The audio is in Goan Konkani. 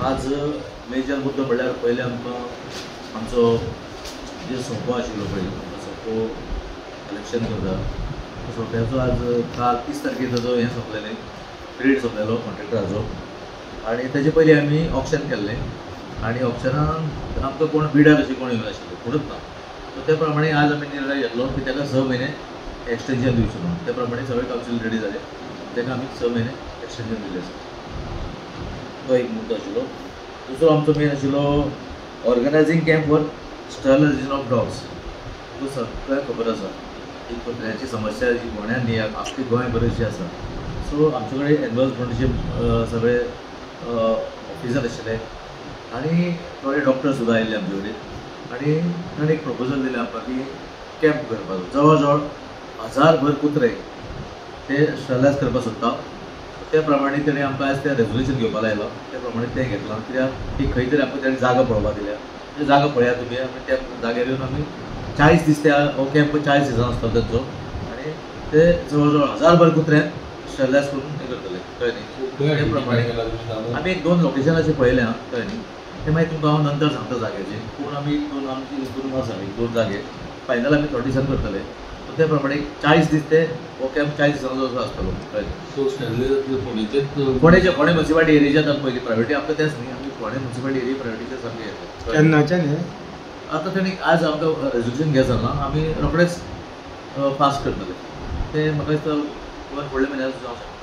आज मेजर मुद्दो म्हणल्यार पयलें आमकां आमचो जे सोंपो आशिल्लो पळय सोंपो कलेक्शन करता सोंप्याचो आज काल 30 तारखेर ताजो हें सोंपलेलें, पिरियड सोंपलेलो कॉन्ट्रेक्टराचो. आनी तेजे पयलीं आमी ऑक्शन केल्लें आनी ऑक्शनान आमकां कोण बिडर अशें कोण येवनाशिल्ले, कोणूच ना. सो ते प्रमाणे आज आमी निर्णय घेतलो की ताका 6 म्हयने एक्सटेंशन दिवचें म्हणून. ते प्रमाणे सगळे कावन्सील रेडी जाले, ताका आमी 6 म्हयने एक्सटेंशन दिल्लें आसा. तो एक मुद्दो आशिल्लो. दुसरो आमचो मेन आशिल्लो organising camp for sterilisation of dogs. तुमकां सगळ्यांक खबर आसा ही कुत्र्यांची समस्या जी गोंयांत न्ही आख्खी गोंयभर अशी आसा. सो आमचे कडेन एनिमल हजबंडरीचे सगळे ऑफिसर आशिल्ले आनी थोडे डॉक्टर सुद्दां आयिल्ले आमचे कडेन आनी ताणें एक प्रपोजल दिलें आमकां की कॅम्प करपाचो. जवळ जवळ 1000 कुत्रे ते स्टरलायज करपाक सोदता. त्या प्रमाणे तेणें आमकां आयज तें रेजोल्युशन घेवपाक लायलो, त्या प्रमाणे तें घेतलां. कित्याक ती खंय तरी आमकां तेणें जागो पळोवपाक दिल्या, ते जागो पळयात तुमी. आमी त्या जाग्यार येवन आमी 40 दीस त्या हो कॅम्प 40 दिसां आसतलो तेंचो आनी ते जवळ जवळ 1000 कुत्र्यांक स्टरलायज करून हें करतले. कळ्ळें न्ही? ते प्रमाणे आमी 1-2 लोकेशनाचेर पळयलें आं, कळ्ळें न्ही? ते मागीर तुमकां हांव नंतर सांगता जाग्याचे. पूण आमी 1-2 आमची 1-2 आसा 1-2 जागे फायनल आमी थोडे दिसान करतले. ते प्रमाणे 40 दीस ते हो कॅम्प 40 दिसांचो असो आसतलो. कळ्ळें? फोंडेचे फोंडे म्युनिसिपालिटी एरियाच्यात आमी पयली प्रायोरिटी आमकां तेंच न्ही, आमी फोंडे म्युनिसिपालिटी एरिया प्रायोरिटीचे सामकें येता. केन्नाच्यान हें आतां तेणी आज आमकां रेजोल्युशन घे जालां, आमी रोखडेच पास करतले. तें म्हाका दिसता फुडल्या म्हयन्याक जावं शकता.